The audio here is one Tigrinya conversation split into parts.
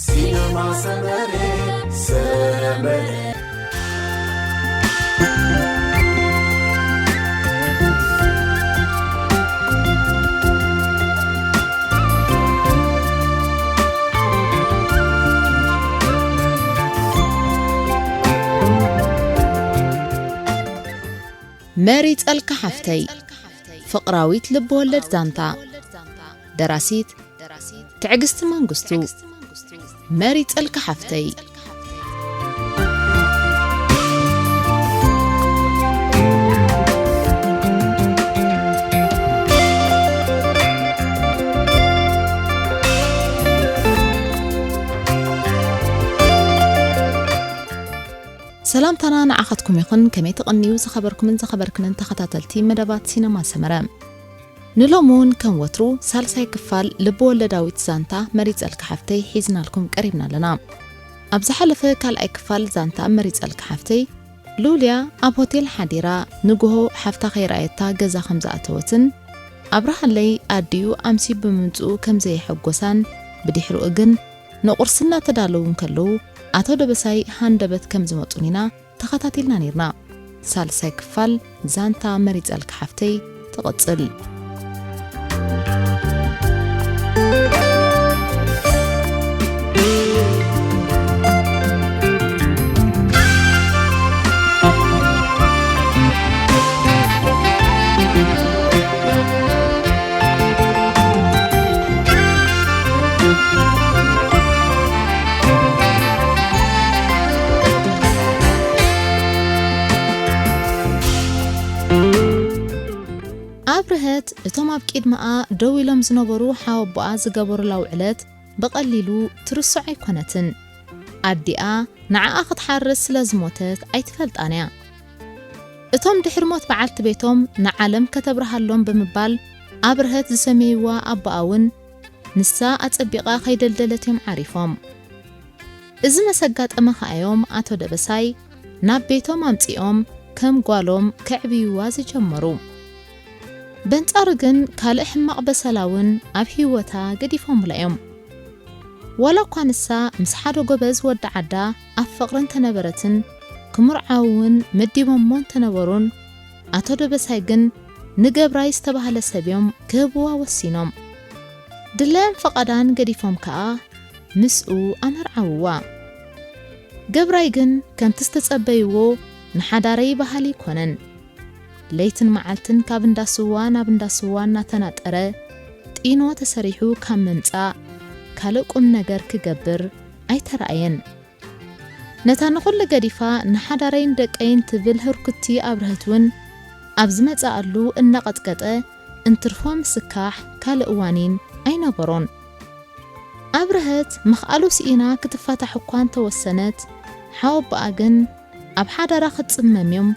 ሲነማ ሰመረ፣ ሰመረ። መሪጸልካ ሓፍተይ፣ ፍቕራዊት ልብ ወለድ ዛንታ። ደራሲት ትዕግስቲ መንግስቱ። መሪጸልካ ሓፍተይ። ሰላምታና ንዓኻትኩም ይኹን። ከመይ ትቕንዩ ዝኸበርኩምን ዝኸበርክንን ተኸታተልቲ መደባት ሲነማ ሰመረ? ንሎሚ እውን ከም ወትሩ ሳልሳይ ክፋል ልብ ወለዳዊት ዛንታ መሪጸልካ ሓፍተይ ሒዝናልኩም ቀሪብና ኣለና። ኣብ ዝሓለፈ ካልኣይ ክፋል ዛንታ መሪጸልካ ሓፍተይ፣ ሉልያ ኣብ ሆቴል ሓዲራ ንግሆ ሓፍታ ከይረኣየታ ገዛ ከም ዝኣተወትን ኣብርሃለይ ኣዲኡ ኣምስዩ ብምምጽኡ ከም ዘየሐጎሳን ብድሕሪኡ ግን ንቑርሲ እናተዳለዉ እንከለዉ ኣቶ ደበሳይ ሃንደበት ከም ዝመጹን ኢና ተኸታቲልና ነይርና። ሳልሳይ ክፋል ዛንታ መሪጸልካ ሓፍተይ ትቕጽል። ኣብርሀት እቶም ኣብ ቅድመኣ ደው ኢሎም ዝነበሩ ሓወቦኣ ዝገበሩላ ውዕለት ብቐሊሉ ትርስዖ ኣይኮነትን። ኣዲኣ ንዓኣ ክትሓርስ ስለ ዝሞተት ኣይትፈልጣን እያ። እቶም ድሕሪ ሞት በዓልቲ ቤቶም ንዓለም ከተብርሃሎም ብምባል ኣብርሀት ዝሰመይዋ ኣቦኣ እውን ንሳ ኣጸቢቓ ከይደልደለት እዮም ዓሪፎም። እዚ መሰጋጠመ ከኣዮም ኣቶ ደበሳይ ናብ ቤቶም ኣምጺኦም ከም ጓሎም ከዕብይዋ ዝጀመሩ። በንጻሩ ግን ካልእ ሕማቕ በሰላ እውን ኣብ ህይወታ ገዲፎምላ እዮም። ዋላ እኳ ንሳ ምስ ሓደ ጎበዝ ወዲ ዓዳ ኣብ ፍቕሪ እንተነበረትን ክምርዓው እውን መዲቦሞ እንተነበሩን፣ ኣቶ ደበሳይ ግን ንገብራይ ዝተባህለ ሰብ እዮም ክህብዋ ወሲኖም። ድላያን ፈቓዳን ገዲፎም ከኣ ምስኡ ኣመርዓውዋ። ገብራይ ግን ከምቲ ዝተጸበይዎ ንሓዳረይ በሃሊ ኣይኮነን። ለይትን መዓልትን ካብ እንዳ ስዋ ናብ እንዳ ስዋ እናተናጠረ ጢኖ ተሰሪሑ ካብ ምምጻእ ካልእ ቁም ነገር ክገብር ኣይተራእየን። ነታ ንኹሉ ገዲፋ ንሓዳረይን ደቀይን ትብል ህርኩቲ ኣብርሀት እውን ኣብ ዝመጽኣሉ እናቐጥቀጠ እንትርፎ ምስካሕ ካልእ ዋኒን ኣይነበሮን። ኣብርሀት ምኽኣሉ ስኢና ክትፋታሕ እኳ እንተወሰነት፣ ሓወቦኣ ግን ኣብ ሓዳራ ክትጽመም እዮም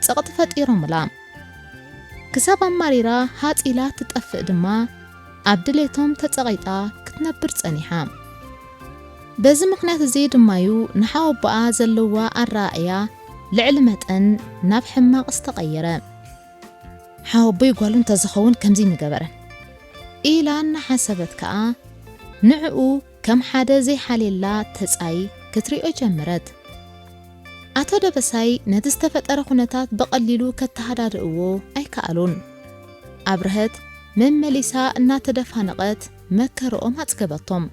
ጸቕጢ ፈጢሮምላ። ክሳብ ኣማሪራ ሃጽ ኢላ ትጠፍእ ድማ፣ ኣብ ድሌቶም ተጸቒጣ ክትነብር ጸኒሓ። በዚ ምኽንያት እዚ ድማ'ዩ ንሓወቦኣ ዘለዋ ኣረኣእያ ልዕሊ መጠን ናብ ሕማቕ ዝተቐየረ። ሓወቦይ ጓሉ እንተዝኸውን ከምዚ ምገበረን ኢላ እናሓሰበት ከኣ ንዕኡ ከም ሓደ ዘይሓልየላ ተጻይ ክትሪኦ ጀመረት። ኣቶ ደበሳይ ነቲ ዝተፈጠረ ኩነታት ብቐሊሉ ከተሃዳድእዎ ኣይከኣሉን። ኣብርሀት መመሊሳ እናተደፋነቐት መከረኦም ኣጽገበቶም።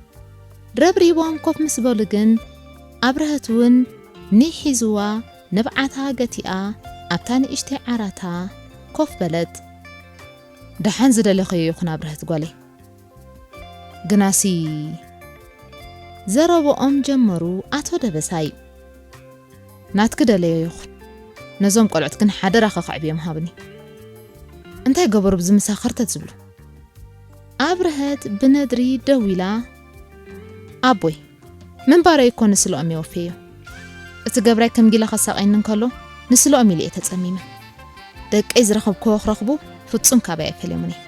ረብሪቦም ኮፍ ምስ በሉ ግን ኣብርሀት እውን ኒሕ ሒዝዋ ንብዓታ ገቲኣ ኣብታ ንእሽተይ ዓራታ ኮፍ በለት። ደሓን ዝደለኸዮ ይኹን ኣብርሀት ጓለይ። ግናሲ ዘረብኦም ጀመሩ ኣቶ ደበሳይ። ናትኪ ደለዮ ይኹን፣ ነዞም ቆልዑት ግን ሓደራኸ ከዕብዮም ሃብኒ። እንታይ ገበሩ ብዚ ምሳ ኸርተት ዝብሉ? ኣብርሀት ብነድሪ ደው ኢላ፣ ኣቦይ፣ ምንባረይ እኮ ንስለኦም እየ ወፍየዮ። እቲ ገብራይ ከም ጊላ ከሳቕየኒ እንከሎ ንስለኦም ኢለ እየ ተጸሚመ። ደቀይ ዝረኸብክዎ ክረኽቡ ፍጹም ካባይ ኣይፈልዮምን እየ።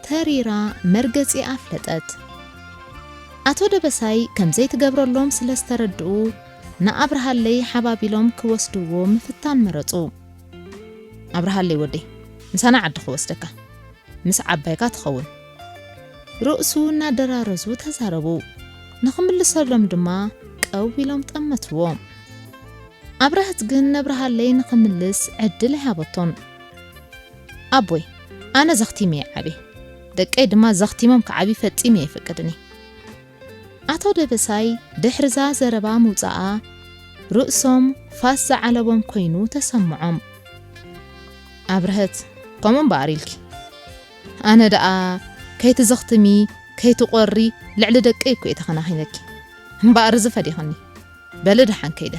ተሪራ መርገጺ ኣፍለጠት። ኣቶ ደበሳይ ከም ዘይትገብረሎም ስለ ዝተረድኡ ንኣብርሃለይ ሓባቢሎም ክወስድዎ ምፍታን መረጹ። ኣብርሃለይ ወደይ፣ ምሳና ዓዲ ክወስደካ፣ ምስ ዓባይካ ትኸውን። ርእሱ እናደራረዙ ተዛረቡ። ንኽምልሰሎም ድማ ቀው ኢሎም ጠመትዎ። ኣብረህት ግን ነብርሃለይ ንኽምልስ ዕድል ኣይሃበቶን። ኣቦይ፣ ኣነ ዘኽቲም እየ ዓብየ። ደቀይ ድማ ዘኽቲሞም ክዓብዩ ፈጺመ ኣይፈቅድን እየ። ኣቶ ደበሳይ ድሕርዛ ዘረባ ምውጻኣ ርእሶም ፋስ ዝዓለቦም ኮይኑ ተሰምዖም። ኣብረህት፣ ከምኡ እምበኣር ኢልኪ። ኣነ ደኣ ከይትዘኽትሚ ከይትቖሪ ልዕሊ ደቀይ እኮ እየ ተኸናኺነኪ። እምበኣር እዚ ፈዲኽኒ። በሊ ደሓን ከይደ።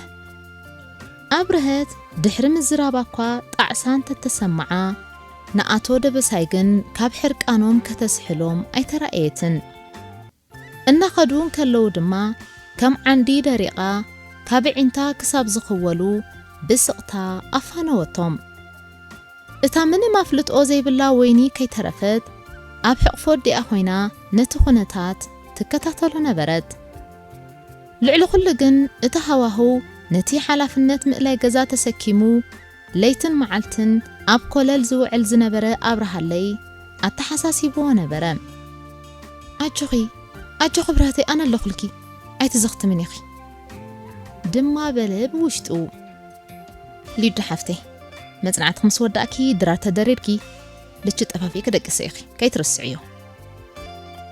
ኣብረህት ድሕሪ ምዝራባ እኳ ጣዕሳ እንተተሰምዓ፣ ንኣቶ ደበሳይ ግን ካብ ሕርቃኖም ከተስሕሎም ኣይተራእየትን። እናኸዱ እንከለዉ ድማ ከም ዓንዲ ደሪቓ ካብ ዒንታ ክሳብ ዝኽወሉ ብስቕታ ኣፋነወቶም። እታ ምንም ኣፍልጦ ዘይብላ ወይኒ ከይተረፈት ኣብ ሕቕፎ ኣዲኣ ኮይና ነቲ ኩነታት ትከታተሎ ነበረት። ልዕሊ ኩሉ ግን እቲ ሃዋህው ነቲ ሓላፍነት ምእላይ ገዛ ተሰኪሙ ለይትን መዓልትን ኣብ ኮለል ዝውዕል ዝነበረ ኣብርሃለይ ኣተሓሳሲብዎ ነበረ። ኣጆኺ፣ ኣጆኺ ብራተይ፣ ኣነ ኣለኹልኪ፣ ኣይትዘኽትምን ኢኺ ድማ በለ ብውሽጡ። ሊዱ ሓፍተይ፣ መጽናዕትኺ ምስ ወዳእኪ ድራር ተደሪርኪ ልቹ ጠፋፊእኪ ደቅሲ ኢኺ፣ ከይትርስዕዮ።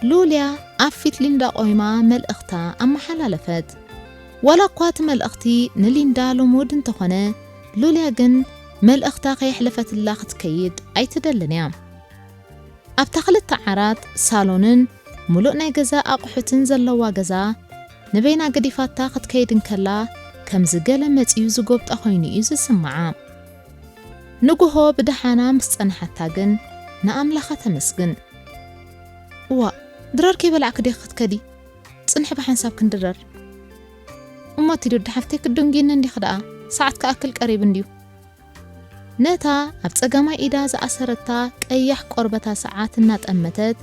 ሉልያ ኣብ ፊት ሊንዳ ቆይማ መልእኽታ ኣመሓላለፈት። ዋላ እኳ እቲ መልእኽቲ ንሊንዳ ልሙድ እንተኾነ፣ ሉልያ ግን መልእኽታ ከየሕለፈትላ ክትከይድ ኣይትደልን እያ። ኣብታ ክልተ ዓራት ሳሎንን ሙሉእ ናይ ገዛ ኣቑሑትን ዘለዋ ገዛ ንበይና ገዲፋታ ክትከይድ እንከላ፣ ከምዚ ገለ መጺኡ ዝጎብጣ ኮይኑ እዩ ዝስምዓ። ንጉሆ ብደሓና ምስ ጸንሓታ ግን ንኣምላኻ ተመስግን። እዋእ፣ ድራር ከይበላዕኪ ዲኺ ክትከዲ? ጽንሒ ብሓንሳብ ክንድረር። እሞ እቲ ዱድ ሓፍተይ ክትድንጉይኒ እንዲኺ ደኣ፣ ሰዓት ክኣክል ቀሪቡ እንድዩ። ነታ ኣብ ጸጋማይ ኢዳ ዝኣሰረታ ቀያሕ ቆርበታ ሰዓት እናጠመተት፣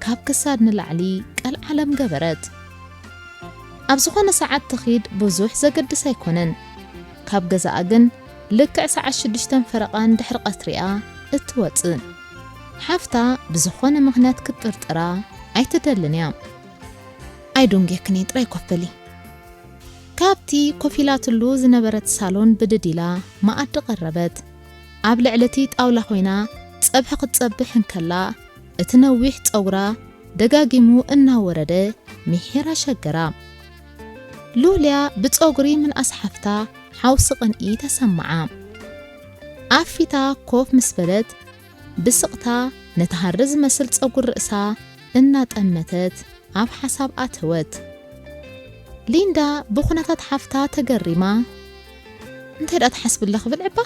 ካብ ክሳድ ንላዕሊ ቀልዓለም ገበረት። ኣብ ዝኾነ ሰዓት ትኺድ ብዙሕ ዘገድስ ኣይኮነን። ካብ ገዛኣ ግን ልክዕ ሰዓት ሽዱሽተን ፈረቓን ድሕሪ ቀትሪኣ እትወጽእ። ሓፍታ ብዝኾነ ምኽንያት ክትጥርጥራ ኣይትደልን እያ። ኣይዶንጌክን እየ፣ ጥራይ ኮፍ በሊ። ካብቲ ኮፍ ኢላትሉ ዝነበረት ሳሎን ብድድ ኢላ መኣዲ ቀረበት። ኣብ ልዕሊ እቲ ጣውላ ኮይና ጸብሒ ክትጸብሕ እንከላ፣ እቲ ነዊሕ ጸጉራ ደጋጊሙ እናወረደ ምሒር ኣሸገራ። ሉልያ ብጸጉሪ ምንኣስ ሓፍታ ሓውሲ ቅንኢ ተሰምዓ። ኣብ ፊታ ኮፍ ምስ በለት፣ ብስቕታ ነቲ ሃሪ ዝመስል ጸጉሪ ርእሳ እናጠመተት ኣብ ሓሳብ ኣተወት። ሊንዳ ብኹነታት ሓፍታ ተገሪማ፣ "እንታይ ደኣ ትሓስቢ ኣለኺ ብልዕባ?"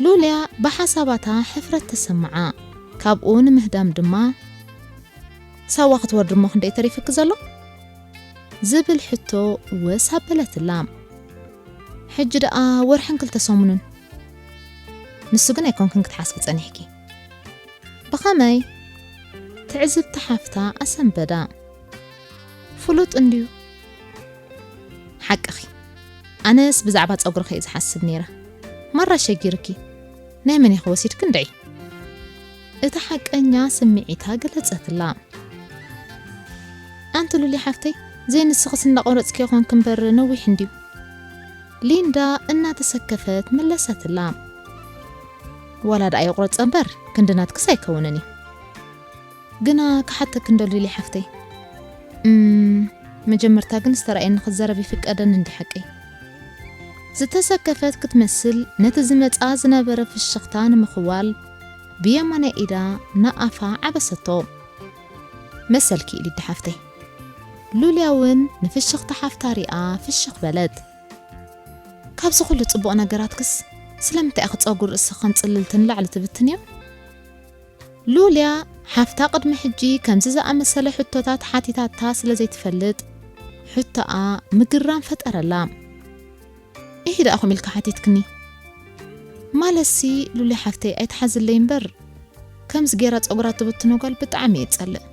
ሉልያ ብሓሳባታ ሕፍረት ተሰምዓ። ካብኡ ንምህዳም ድማ፣ "ሳዋ ክትወርዲ እሞ ክንደይ ተሪፍኪ ዘሎ?" ዝብል ሕቶ ወስ ኣበለትላ። "ሕጂ ደኣ ወርሕን ክልተ ሰሙንን። ንሱ ግን ኣይኮንክን ክትሓስቢ ጸኒሕኪ?" ብኸመይ? ትዕዝብቲ ሓፍታ ኣሰንበዳ። "ፍሉጥ እንድዩ። ሓቅኺ። ኣነስ ብዛዕባ ጸጉርኺ እየ ዝሓስብ ነይረ። ማራ ሸጊርኪ። ናይ መን ኢኺ ወሲድኪ እንድዒ?" እቲ ሓቀኛ ስምዒታ ገለጸትላ። "ኣንቲ ሉሊ ሓፍተይ፣ ዘይንስኽስ እንዳቆረጽኪ ይኾንኪ እምበር ነዊሕ እንድዩ?" ሊንዳ እናተሰከፈት መለሰትላ። "ዋላ ደኣ ይቑረጽ እምበር ክንዲ ናትክስ ኣይከውንን እዩ። ግና ክሓተኪ እንዶ ሉሊ ሓፍተይ፣ እም፣ መጀመርታ ግን ዝተራእየኒ ክዛረብ ይፍቀደኒ እንዲ ሓቀይ?" ዝተሰከፈት ክትመስል ነቲ ዝመጻ ዝነበረ ፍሽኽታ ንምኽዋል ብየማናይ ኢዳ ንኣፋ ዓበሰቶ። "መሰልኪ ሊዲ ሓፍተይ." ሉልያ እውን ንፍሽኽታ ሓፍታ ሪኣ ፍሽኽ በለት። "ካብዚ ኩሉ ጽቡቕ ነገራትክስ ስለምንታይ ኢኺ ጸጉሪ ርእስኺ ከም ጽልልቲ ንላዕሊ ትብትንዮ?" ሉልያ ሓፍታ ቅድሚ ሕጂ ከምዚ ዝኣመሰለ ሕቶታት ሓቲታታ ስለ ዘይትፈልጥ፣ ሕቶኣ ምግራም ፈጠረላ። "ኢሂ ደኣ ከምኡ ኢልካ ሓቲትክኒ? ማለትሲ ሉሊ ሓፍተይ ኣይትሓዝለይ እምበር፣ ከምዚ ጌራ ጸጉራ ትብትኖ ጓል ብጣዕሚ እየ ዝጸልእ።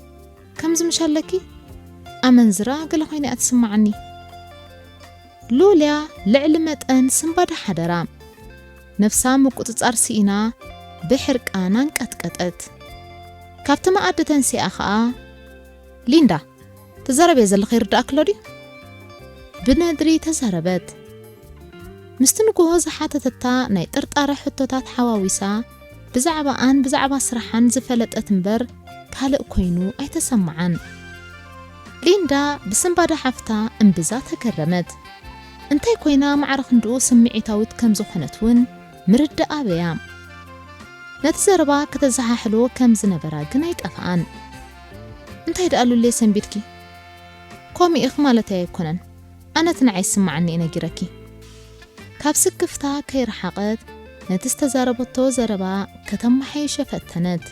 ከምዚ ምሽ ኣለኪ? ኣመንዝራ ገለ ኮይና እያ ትስምዓኒ።" ሉልያ ልዕሊ መጠን ስንባደ ሓደራ። ነፍሳ ምቁጽጻር ስኢና ብሕርቃን ኣንቀጥቀጠት። ካብቲ መኣዲ ተንሲኣ ኸኣ፣ "ሊንዳ፣ ትዛረብዮ ዘለኺ ይርድኣክሎ ድዩ? ብነድሪ ተዛረበት። ምስቲ ንግሆ ዝሓተተታ ናይ ጥርጣረ ሕቶታት ሓዋዊሳ፣ ብዛዕባኣን ብዛዕባ ስራሓን ዝፈለጠት እምበር ካልእ ኮይኑ ኣይተሰምዓን። ሊንዳ ብስንባደ ሓፍታ እምብዛ ተገረመት። እንታይ ኮይና ማዕረ ክንድኡ ስምዒታዊት ከም ዝኾነት እውን ምርዳእ ኣበያ። ነቲ ዘረባ ከተዘሓሕሎ ከም ዝነበራ ግን ኣይጠፍኣን። እንታይ ደኣ ሉሌ ሰንቢድኪ? ከምኡ ኢኺ ማለተይ ኣይኮነን። ኣነ እቲ ንዓይ ዝስምዓኒ እየ ነጊረኪ። ካብ ስክፍታ ከይረሓቐት ነቲ ዝተዛረበቶ ዘረባ ከተመሓይሸ ፈተነት።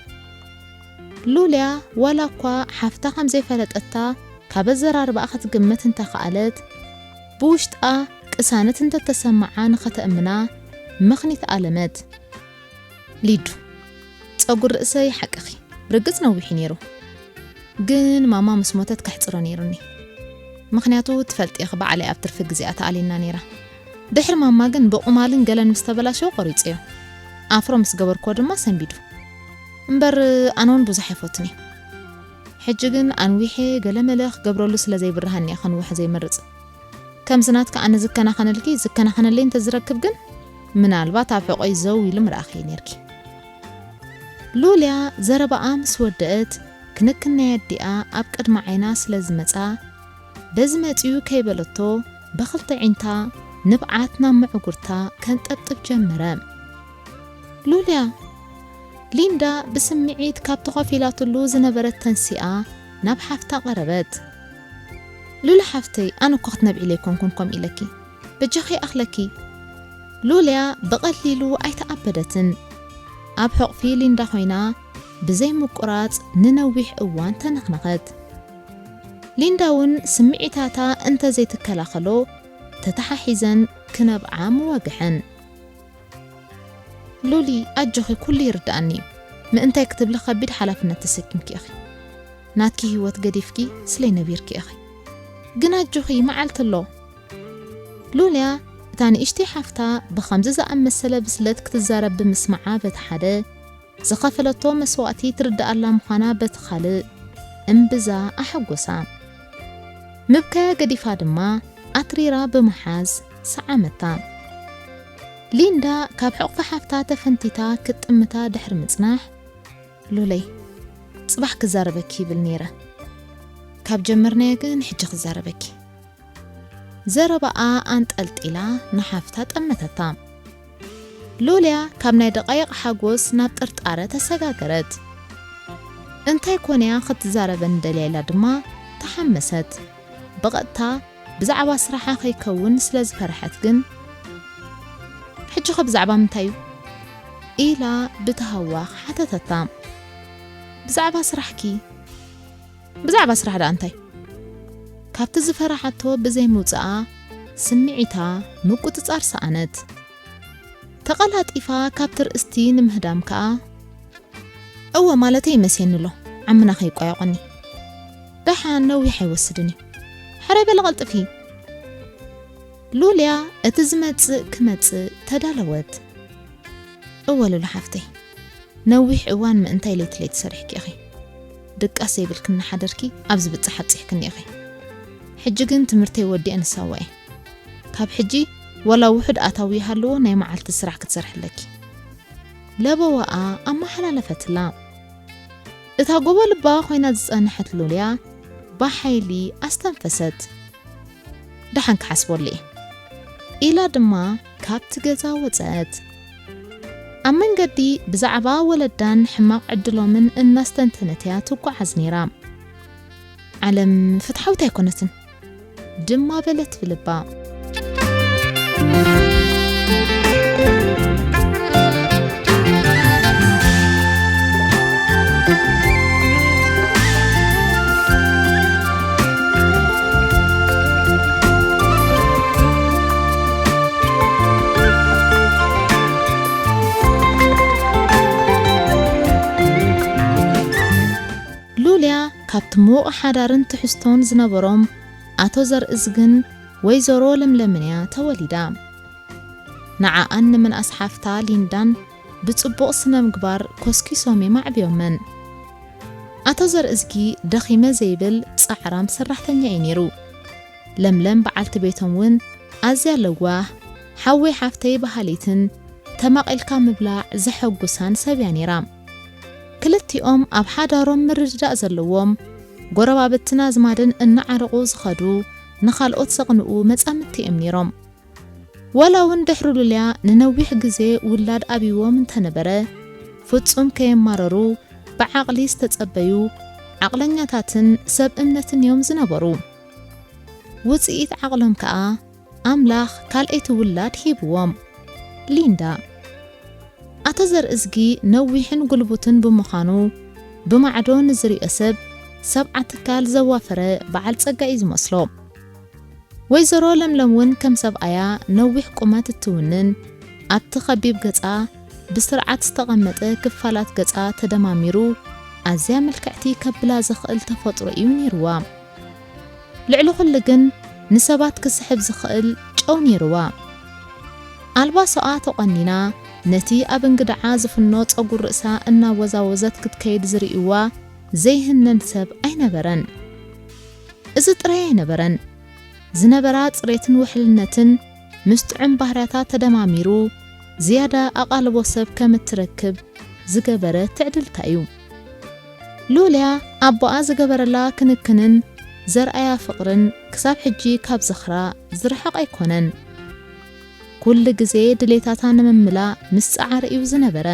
ሉልያ ዋላ እኳ ሓፍታ ከም ዘይፈለጠታ ካብ ኣዘራርባኣ ክትግምት እንተኸኣለት፣ ብውሽጣ ቅሳነት እንተተሰምዓ ንኸተእምና ምኽኒት ኣለመት። ሊዱ፣ ጸጉር ርእሰይ ሓቅኺ ብርግጽ ነዊሕ እዩ ነይሩ፣ ግን ማማ ምስ ሞተት ከሕጽሮ ነይሩኒ። ምኽንያቱ ትፈልጢ ኢኺ፣ ባዕለይ ኣብ ትርፊ ግዜኣ ተኣልየና ነይራ። ድሕሪ ማማ ግን ብቑማልን ገለን ምስ ተበላሸወ ቆሪጸዮ። ኣፍሮ ምስ ገበርክዎ ድማ ሰንቢዱ። እምበር ኣነ እውን ብዙሕ ኣይፈቱን እየ። ሕጂ ግን ኣንዊሐ ገለመለ ክገብረሉ ስለ ዘይብርሃኒ እየ ከንውሖ ዘይመርጽ። ከምዚ ናትካ ኣነ ዝከናኸነልኪ ዝከናኸነለይ እንተዝረክብ ግን፣ ምናልባት ኣብ ሕቖይ ዘው ኢሉ ምረኣኽዮ ነይርኪ። ሉልያ ዘረባኣ ምስ ወደአት፣ ክንክን ናይ ኣዲኣ ኣብ ቅድሚ ዓይና ስለ ዝመጻ፣ በዚ መጺኡ ከይበለቶ፣ ብኽልተ ዒንታ ንብዓት ናብ መዕጉርታ ከንጠብጥብ ጀመረ። ሉልያ! ሊንዳ ብስምዒት ካብቲ ኮፍ ኢላትሉ ዝነበረት ተንሲኣ ናብ ሓፍታ ቀረበት። ሉላ ሓፍተይ፣ ኣነ እኮ ክትነብዒለይ ኣይኮንኩን ከምኡ ኢለኪ። በጃኺ ይኣኽለኪ። ሉልያ ብቐሊሉ ኣይተኣበደትን። ኣብ ሕቑፊ ሊንዳ ኮይና ብዘይ ምቁራጽ ንነዊሕ እዋን ተነኽነኸት። ሊንዳ እውን ስምዒታታ እንተዘይትከላኸሎ ተተሓሒዘን ክነብዓ ምወግሐን። ሉሊ፣ ኣጆኺ፣ ኩሉ ይርድኣኒ እዩ። ምእንታይ ክትብሊ ከቢድ ሓላፍነት ተሰኪምኪ ኢኺ። ናትኪ ህይወት ገዲፍኪ ስለይ ነቢርኪ ኢኺ። ግን ኣጆኺ፣ መዓልቲ ኣሎ። ሉልያ፣ እታ ንእሽተይ ሓፍታ ብኸምዚ ዝኣመሰለ ብስለት ክትዛረብ ብምስማዓ በቲ ሓደ፣ ዝኸፈለቶ መስዋእቲ ትርድኣላ ምዃና በቲ ካልእ እምብዛ ኣሐጎሳ። ምብካያ ገዲፋ ድማ ኣትሪራ ብምሓዝ ሰዓመታ። ሊንዳ ካብ ሕቑፊ ሓፍታ ተፈንቲታ ክትጥምታ ድሕሪ ምጽናሕ፣ ሉለይ፣ ጽባሕ ክዛረበኪ ይብል ነይረ። ካብ ጀመርናዮ ግን ሕጂ ክዛረበኪ። ዘረባኣ ኣንጠልጢላ ንሓፍታ ጠመተታ። ሉልያ ካብ ናይ ደቓይቕ ሓጎስ ናብ ጥርጣረ ተሰጋገረት። እንታይ ኮንያ ክትዛረበኒ ደልያ ኢላ ድማ ተሓመሰት። ብቐጥታ ብዛዕባ ስራሓ ከይከውን ስለ ዝፈርሐት ግን፣ "ሕጂ ኸ ብዛዕባ ምንታይ እዩ?" ኢላ ብተሃዋኽ ሓተተታ። "ብዛዕባ ስራሕኪ?" "ብዛዕባ ስራሕ ደኣ እንታይ?" ካብቲ ዝፈርሓቶ ብዘይ ምውጽኣ ስምዒታ ምቁጽጻር ሰኣነት። ተቐላጢፋ ካብቲ ርእስቲ ንምህዳም ከኣ፣ "እወ ማለተይ ይመስየኒ ኣሎ፣ ዓምና ከይቋየቖኒ። ደሓን ነዊሕ ኣይወስድን እዩ። ሕራይ በሊ ቀልጥፊ!" ሉልያ እቲ ዝመጽእ ክመጽእ ተዳለወት። "እወ ሉሉ ሓፍተይ፣ ነዊሕ እዋን ምእንታይ ለይቲ ለይቲ ሰሪሕኪ ኢኺ። ድቃስ ዘይብልኪ እናሓደርኪ ኣብ ዝብጻሕ ኣብጺሕክኒ ኢኺ። ሕጂ ግን ትምህርተይ ወዲአ ንሳዋ እየ። ካብ ሕጂ ዋላ ውሑድ ኣታዊ ይሃልዎ ናይ መዓልቲ ስራሕ ክትሰርሒ ኣለኪ።" ለበዋኣ ኣመሓላለፈትላ። እታ ጎቦ ልባ ኮይና ዝጸንሐት ሉልያ ብሓይሊ ኣስተንፈሰት። "ደሓን ክሓስበሉ እየ" ኢላ ድማ ካብቲ ገዛ ወጸት። ኣብ መንገዲ ብዛዕባ ወለዳን ሕማቕ ዕድሎምን እናስተንተነት እያ ትጓዓዝ ነይራ። "ዓለም ፍትሓዊት ኣይኮነትን" ድማ በለት ብልባ። ሉልያ ካብቲ ምዉቕ ሓዳርን ትሕዝቶን ዝነበሮም ኣቶ ዘርእዝግን ወይዘሮ ለምለምን እያ ተወሊዳ። ንዓኣን ንምንኣስ ሓፍታ ሊንዳን ብጽቡቕ ስነ ምግባር ኮስኪሶም እዮም ኣዕብዮመን። ኣቶ ዘርእዝጊ ደኺመ ዘይብል ጻዕራም ሰራሕተኛ እዩ ነይሩ። ለምለም በዓልቲ ቤቶም እውን ኣዝያ ለዋህ፣ ሓወይ ሓፍተይ በሃሊትን ተማቒልካ ምብላዕ ዘሐጉሳን ሰብ እያ ነይራ። ክልቲኦም ኣብ ሓዳሮም ምርድዳእ ዘለዎም፣ ጎረባብትን ኣዝማድን እናዓረቑ ዝኸዱ፣ ንኻልኦት ዘቕንኡ መጻምድቲ እዮም ነይሮም። ዋላ እውን ድሕሪ ሉልያ ንነዊሕ ግዜ ውላድ ኣብይዎም እንተነበረ፣ ፍጹም ከየማረሩ ብዓቕሊ ዝተጸበዩ ዓቕለኛታትን ሰብ እምነትን እዮም ዝነበሩ። ውጽኢት ዓቕሎም ከኣ ኣምላኽ ካልኣይቲ ውላድ ሂብዎም። ሊንዳ። ኣቶ ዘርእዝጊ ነዊሕን ጉልቡትን ብምዃኑ፣ ብማዕዶ ንዝሪኦ ሰብ ሰብዓ ትካል ዘዋፈረ በዓል ጸጋ እዩ ዝመስሎ። ወይዘሮ ለምለም እውን ከም ሰብኣያ ነዊሕ ቁመት እትውንን፣ ኣብቲ ከቢብ ገጻ ብስርዓት ዝተቐመጠ ክፋላት ገጻ ተደማሚሩ ኣዝያ ምልክዕቲ ከብላ ዝኽእል ተፈጥሮ እዩ ነይርዋ። ልዕሊ ኩሉ ግን ንሰባት ክስሕብ ዝኽእል ጨው ነይርዋ። ኣልባሶኣ ተቖኒና ነቲ ኣብ እንግድዓ ዝፍኖ ጸጉር ርእሳ እናወዛወዘት ክትከይድ ዝርእይዋ ዘይህነን ሰብ ኣይነበረን። እዚ ጥራይ ኣይነበረን። ዝነበራ ጽሬትን ውሕልነትን ምስ ጥዑም ባህርያታ ተደማሚሩ ዝያዳ ኣቓልቦ ሰብ ከም እትረክብ ዝገበረ ትዕድልታ እዩ። ሉልያ ኣቦኣ ዝገበረላ ክንክንን ዘርኣያ ፍቕርን ክሳብ ሕጂ ካብ ዝኽራ ዝርሕቕ ኣይኮነን። ኩሉ ግዜ ድሌታታ ንምምላእ ምስ ጸዓረ እዩ ዝነበረ።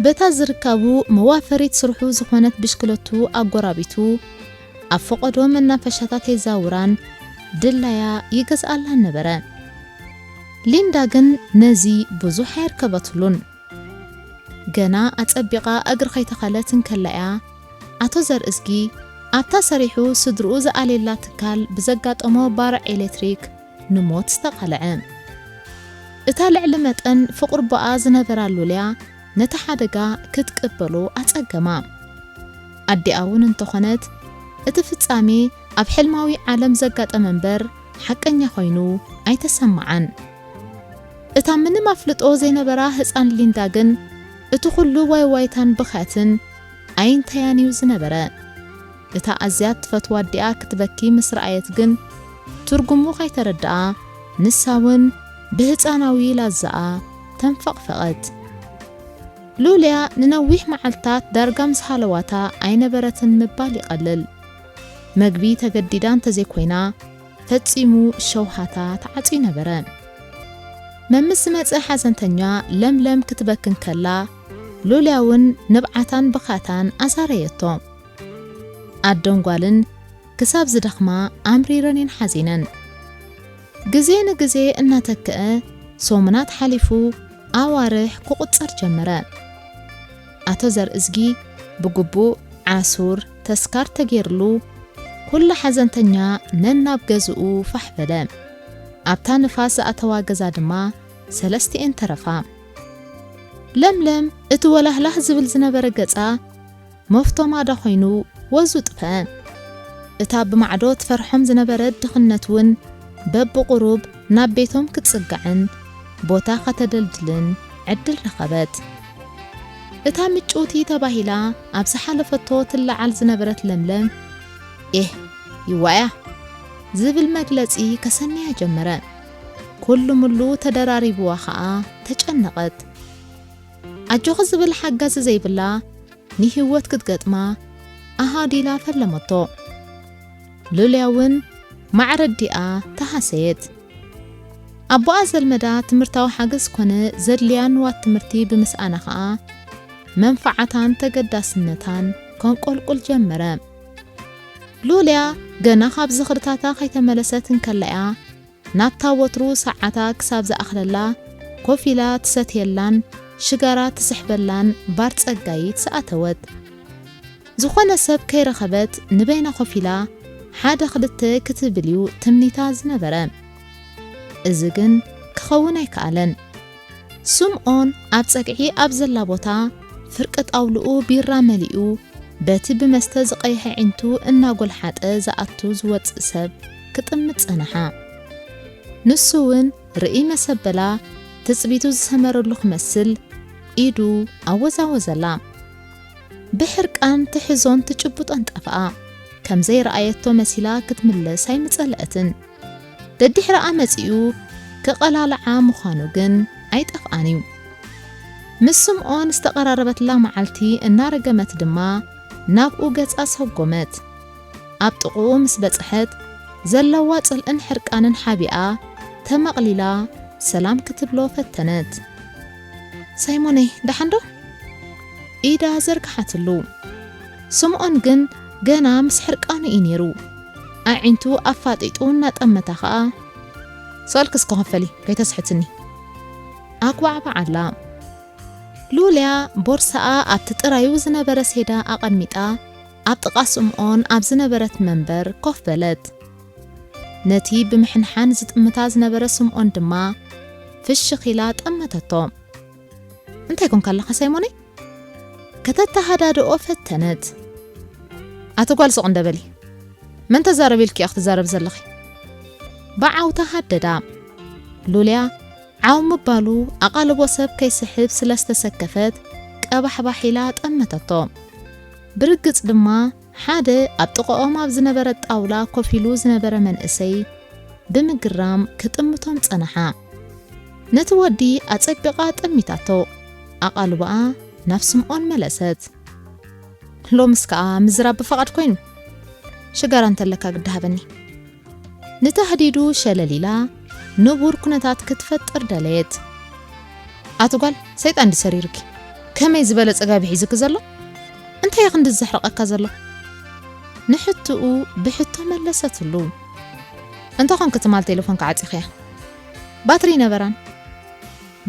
በታ ዝርካቡ መዋፈሪት ስርሑ ዝኾነት ብሽክለቱ ኣጎራቢቱ ኣብ ፈቐዶ መናፈሻታት የዛውራን ድላያ ይገዝኣላን ነበረ። ሊንዳ ግን ነዚ ብዙሕ ኣየርከበትሉን። ገና ኣጸቢቓ እግሪ ከይተኸለት እንከላ እያ ኣቶ ዘርእዝጊ ኣብታ ሰሪሑ ስድርኡ ዝኣልየላ ትካል ብዘጋጠሞ ባርዕ ኤሌክትሪክ ንሞት ዝተቓልዐ። እታ ልዕሊ መጠን ፍቕሪ ኣቦኣ ዝነበራ ሉልያ ነቲ ሓደጋ ክትቅበሎ ኣጸገማ። ኣዲኣ እውን እንተኾነት እቲ ፍጻሜ ኣብ ሕልማዊ ዓለም ዘጋጠመ እምበር ሓቀኛ ኮይኑ ኣይተሰምዓን። እታ ምንም ኣፍልጦ ዘይነበራ ህጻን ሊንዳ ግን እቲ ኩሉ ዋይዋይታን ብኽያትን ኣይንተያን እዩ ዝነበረ። እታ ኣዝያ ትፈትዋ ኣዲኣ ክትበኪ ምስ ረኣየት ግን ትርጉሙ ከይተረድኣ ንሳ እውን ብህጻናዊ ላዛኣ ተንፈቕፈቐት። ሉልያ ንነዊሕ መዓልታት ዳርጋ ምስ ሃለዋታ ኣይነበረትን ምባል ይቐልል። መግቢ ተገዲዳ እንተዘይኮይና ፈጺሙ ሸውሃታ ተዓጽዩ ነበረ። መምስ ዝመጸ ሓዘንተኛ ለምለም ክትበኪ እንከላ ሉልያ እውን ንብዓታን ብኻታን ኣዛረየቶ። ኣደን ጓልን ክሳብ ዝደኽማ ኣምሪረን እየን ሓዚነን። ግዜ ንግዜ እናተክአ ሰሙናት ሓሊፉ ኣዋርሕ ክቑጸር ጀመረ። ኣቶ ዘርእዝጊ ብግቡእ ዓሱር ተስካር ተገይርሉ ኩሉ ሓዘንተኛ ነናብ ገዝኡ ፋሕ በለ። ኣብታ ንፋስ ዝኣተዋ ገዛ ድማ ሰለስቲኤን ተረፋ። ለምለም እቲ ወላህላህ ዝብል ዝነበረ ገጻ መፍቶ ማዳ ኮይኑ ወዙ ጥፈ። እታ ብማዕዶ ትፈርሖም ዝነበረት ድኽነት እውን በብቑሩብ ናብ ቤቶም ክትጽጋዕን ቦታ ከተደልድልን ዕድል ረኸበት። እታ ምጭውቲ ተባሂላ ኣብ ዝሓለፈቶ ትለዓል ዝነበረት ለምለም፣ ኤህ ይዋያ ዝብል መግለጺ ከሰንያ ጀመረ። ኩሉ ምሉ ተደራሪብዋ ኸኣ ተጨነቐት። ኣጆኺ ዝብል ሓጋዚ ዘይብላ ንህይወት ክትገጥማ ኣሃዲላ ፈለመቶ። ሉልያ እውን ማዕረ ኣዲኣ ተሃሰየት። ኣቦኣ ዘልመዳ ትምህርታዊ ሓገዝ ኮነ ዘድልያ ንዋት ትምህርቲ ብምስኣና ኸኣ መንፈዓታን ተገዳስነታን ከንቆልቁል ጀመረ። ሉልያ ገና ካብ ዝኽርታታ ከይተመለሰት እንከላ እያ ናብታ ወትሩ ሰዓታ ክሳብ ዝኣኽለላ ኮፍ ኢላ ትሰትየላን ሽጋራ ትስሕበላን ባር ጸጋይት ዝኣተወት። ዝኾነ ሰብ ከይረኸበት ንበይና ኮፍ ኢላ ሓደ ክልተ ክትብል እዩ ትምኒታ ዝነበረ። እዚ ግን ክኸውን ኣይከኣለን። ስምኦን ኣብ ጸግዒ ኣብ ዘላ ቦታ ፍርቂ ጣውልኡ ቢራ መሊኡ በቲ ብመስተ ዝቐይሐ ዒንቱ እናጎልሓጠ ዝኣቱ ዝወጽእ ሰብ ክጥምት ጸንሓ። ንሱ እውን ርእይ መሰበላ ትጽቢቱ ዝሰመረሉ ክመስል ኢዱ ኣወዛወዘላ። ብሕርቃን ትሕዞን ትጭብጦን ጠፍኣ። ከም ዘይረኣየቶ መሲላ ክትምለስ ኣይምጸለአትን። ደድሕረኣ መጺኡ ክቐላልዓ ምዃኑ ግን ኣይጠፍኣን እዩ። ምስ ስምዖን ዝተቐራረበትላ መዓልቲ እናረገመት ድማ ናብኡ ገጻ ሰጎመት። ኣብ ጥቕኡ ምስ በጽሐት፣ ዘለዋ ጽልእን ሕርቃንን ሓቢኣ ተመቕሊላ ሰላም ክትብሎ ፈተነት። ሳይሞነይ፣ ደሓን ዶ? ኢዳ ዘርግሓትሉ። ስምዖን ግን ገና ምስ ሕርቃኑ እዩ ነይሩ። ኣዒንቱ ኣፋጢጡ እናጠመታ ኸኣ፣ "ስቕልኪ እስከ ክፈሊ፣ ከይተስሕትኒ።" ኣጉባዕባዓላ። ሉልያ ቦርሳኣ ኣብቲ ጥራዩ ዝነበረ ሴዳ ኣቐሚጣ፣ ኣብ ጥቓ ስምዖን ኣብ ዝነበረት መንበር ኮፍ በለት። ነቲ ብምሕንሓን ዝጥምታ ዝነበረ ስምዖን ድማ ፍሽኽ ኢላ ጠመተቶ። "እንታይ ኮንካ ኣለኻ ሳይሞነይ?" ከተተሃዳድኦ ፈተነት። "ኣቲ ጓል፣ ስቕ እንደ በሊ። መን ተዛረብ ኢልኪ ኢኺ ትዛረቢ ዘለኺ?" ብዓውታ ሃደዳ። ሉልያ ዓው ምባሉ ኣቓልቦ ሰብ ከይስሕብ ስለ ዝተሰከፈት ቀባሕባሕ ኢላ ጠመተቶ። ብርግጽ ድማ ሓደ ኣብ ጥቓኦም ኣብ ዝነበረ ጣውላ ኮፍ ኢሉ ዝነበረ መንእሰይ ብምግራም ክጥምቶም ጸንሓ። ነቲ ወዲ ኣጸቢቓ ጠሚታቶ፣ ኣቓልቦኣ ናብ ስምዖን መለሰት። "ሎምስ ከኣ ምዝራብ ብፍቓድ ኮይኑ? ሽጋራ እንተለካ ግዲ ሃበኒ።" ንታህዲዱ ሸለል ኢላ ንቡር ኩነታት ክትፈጥር ደለየት። "ኣቲ ጓል፣ ሰይጣን ድዩ ሰሪሩኪ? ከመይ ዝበለ ጽጋብ ሒዙኪ ዘሎ? እንታይ እዩ ክንዲ ዘሕርቐካ ዘሎ?" ንሕትኡ ብሕቶ መለሰትሉ። "እንተኾንኪ ትማል ቴሌፎንኪ ዓጺኽያ። ባትሪ ይነበራን።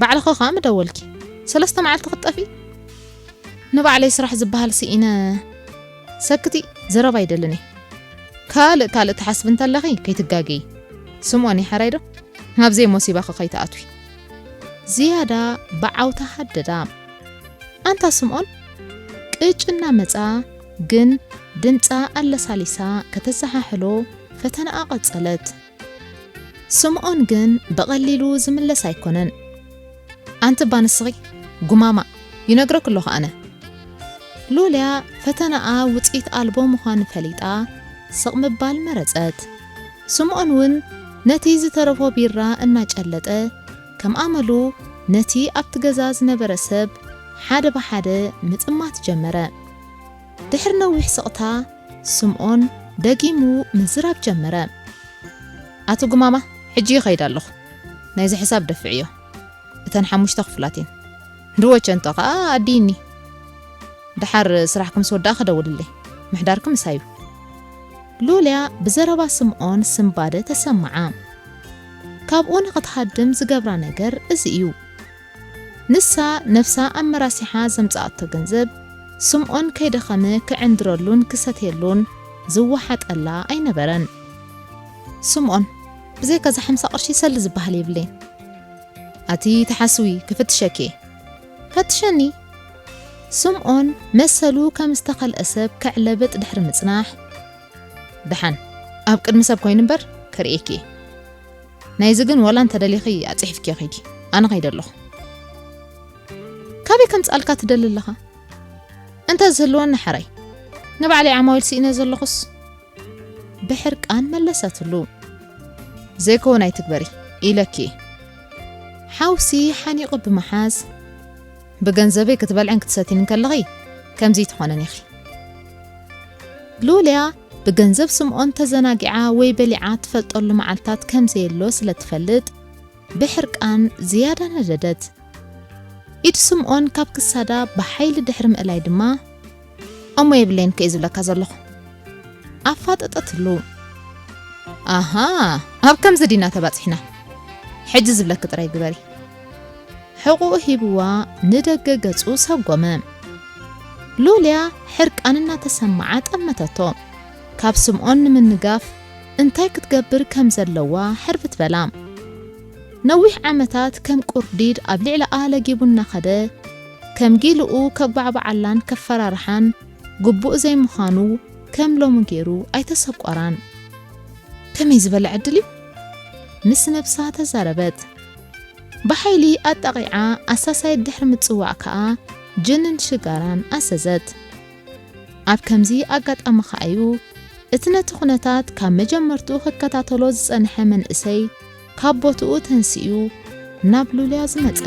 ባዕልኺ ከኣ ምደወልኪ። ሰለስተ መዓልቲ ክትጠፍኢ?" "ንባዕለይ ስራሕ ዝበሃል ስኢነ። ሰክቲ፣ ዘረባ ኣይደልን እየ። ካልእ ካልእ ትሓስቢ እንተለኺ ከይትጋገዪ። ስምዖን እዩ ሓራይ ዶ? ናብ ዘይሞሲባኺ ከይትኣትዊ።" ዝያዳ ብዓውታ ሃደዳ። ኣንታ ስምዖን፣ ቅጭ እናመጻ ግን ድምጻ ኣለሳሊሳ ከተዘሓሕሎ ፈተናኣ ቀጸለት። ስምዖን ግን ብቐሊሉ ዝምለስ ኣይኮነን። "ኣንቲ እባ ንስኺ ጉማማ፣ ይነግረኪ ኣለኹ ኣነ።" ሉልያ ፈተናኣ ውጽኢት ኣልቦ ምዃኑ ፈሊጣ ስቕ ምባል መረጸት። ስምዖን እውን ነቲ ዝተረፎ ቢራ እናጨለጠ፣ ከም ኣመሉ ነቲ ኣብቲ ገዛ ዝነበረ ሰብ ሓደ ብሓደ ምጥማት ጀመረ። ድሕሪ ነዊሕ ስቕታ፣ ስምዖን ደጊሙ ምዝራብ ጀመረ። "ኣቲ ጉማማ፣ ሕጂ ይኸይድ ኣለኹ። ናይዚ ሕሳብ ደፍዕዮ። እተን ሓሙሽተ ክፍላት እየን። ድወቸንቶ ከኣ ኣድይኒ። ደሓር ስራሕኪ ምስ ወዳእኪ ደውልለይ። ምሕዳርኪ ምሳይ እዩ።" ሉልያ ብዘረባ ስምዖን ስንባደ ተሰምዓ። ካብኡ ንኽትሃድም ዝገብራ ነገር እዚ እዩ። ንሳ ነፍሳ ኣመራሲሓ ዘምጽኣቶ ገንዘብ፣ ስምዖን ከይደኸመ ክዕንድረሉን ክሰትየሉን ዝወሓጠላ ኣይነበረን። "ስምዖን፣ ብዘይካ እዛ ሓምሳ ቅርሺ ሰሊ ዝበሃል የብለይን። ኣቲ ተሓስዊ፣ ክፍትሸኪ እየ። ፈትሸኒ።" ስምዖን መሰሉ ከም ዝተኸልአ ሰብ ከዕለብጥ ድሕሪ ምጽናሕ፣ "ደሓን፣ ኣብ ቅድሚ ሰብ ኮይኑ እምበር፣ ክርእየኪ እየ። ናይዚ ግን ዋላ እንተደሊኺ ኣጽሒፍኪዮ ኺዲ፣ ኣነ ኸይደ ኣለኹ።" "ካበይ ከምጽኣልካ ትደሊ ኣለኻ? እንተ ዝህልወኒ ሓራይ፣ ንባዕለይ ዓማዊል ስኢነ ዘለኹስ?" ብሕርቃን መለሰትሉ። "ዘይከውን ኣይትግበሪ ኢለኪ እየ።" ሓውሲ ሓኒቑ ብምሓዝ፣ "ብገንዘበይ ክትበልዕን ክትሰትይን እንከለኺ ከምዚ ትኾነን ኢኺ።" ሉልያ ብገንዘብ ስምዖን ተዘናጊዓ ወይ በሊዓ ትፈልጠሉ መዓልታት ከም ዘየሎ ስለ ትፈልጥ፣ ብሕርቃን ዝያዳ ነደደት። ኢድ ስምዖን ካብ ክሳዳ ብሓይሊ ድሕሪ ምእላይ ድማ፣ "እሞ የብለይን ከ ዝብለካ ዘለኹ?" ኣፋጠጠትሉ። "ኣሃ፣ ኣብ ከምዚ ዲና ተባጺሕና? ሕጂ ዝብለኪ ጥራይ ግበሪ።" ሕቑኡ ሂብዋ ንደገ ገጹ ሰጎመ። ሉልያ ሕርቃን እናተሰምዓ ጠመተቶ። ካብ ስምዖን ንምንጋፍ እንታይ ክትገብር ከም ዘለዋ ሕርብት በላ። ነዊሕ ዓመታት ከም ቁርዲድ ኣብ ልዕሊኣ ለጊቡ እናኸደ፣ ከም ጊልኡ ከጓዕባዓላን ከፈራርሓን ግቡእ ዘይምዃኑ ከም ሎሚ ገይሩ ኣይተሰቆራን። "ከመይ ዝበለ ዕድል እዩ?" ምስ ነብሳ ተዛረበት። ብሓይሊ ኣጣቒዓ ኣሳሳይት ድሕሪ ምጽዋዕ ከኣ ጅንን ሽጋራን ኣዘዘት። ኣብ ከምዚ ኣጋጣሚ ከኣ እዩ እቲ ነቲ ኩነታት ካብ መጀመርትኡ ክከታተሎ ዝጸንሐ መንእሰይ ካብ ቦትኡ ተንሲኡ ናብ ሉልያ ዝመጸ።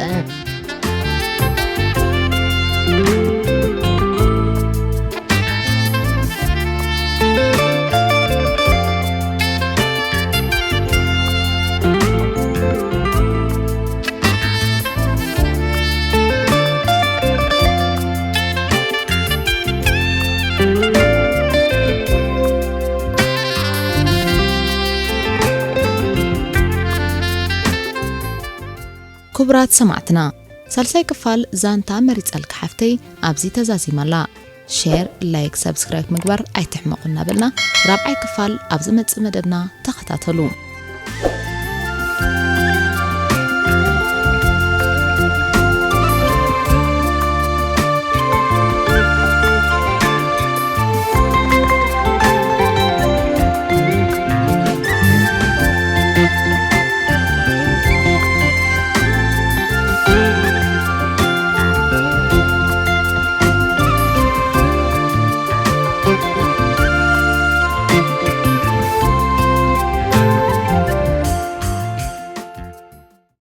ክቡራት ሰማዕትና፣ ሳልሳይ ክፋል ዛንታ መሪጸልካ ሓፍተይ ኣብዚ ተዛዚማ ኣላ። ሼር፣ ላይክ፣ ሰብስክራይብ ምግባር ኣይትሕመቑ እናበልና፣ ራብዓይ ክፋል ኣብ ዝመጽእ መደብና ተኸታተሉ።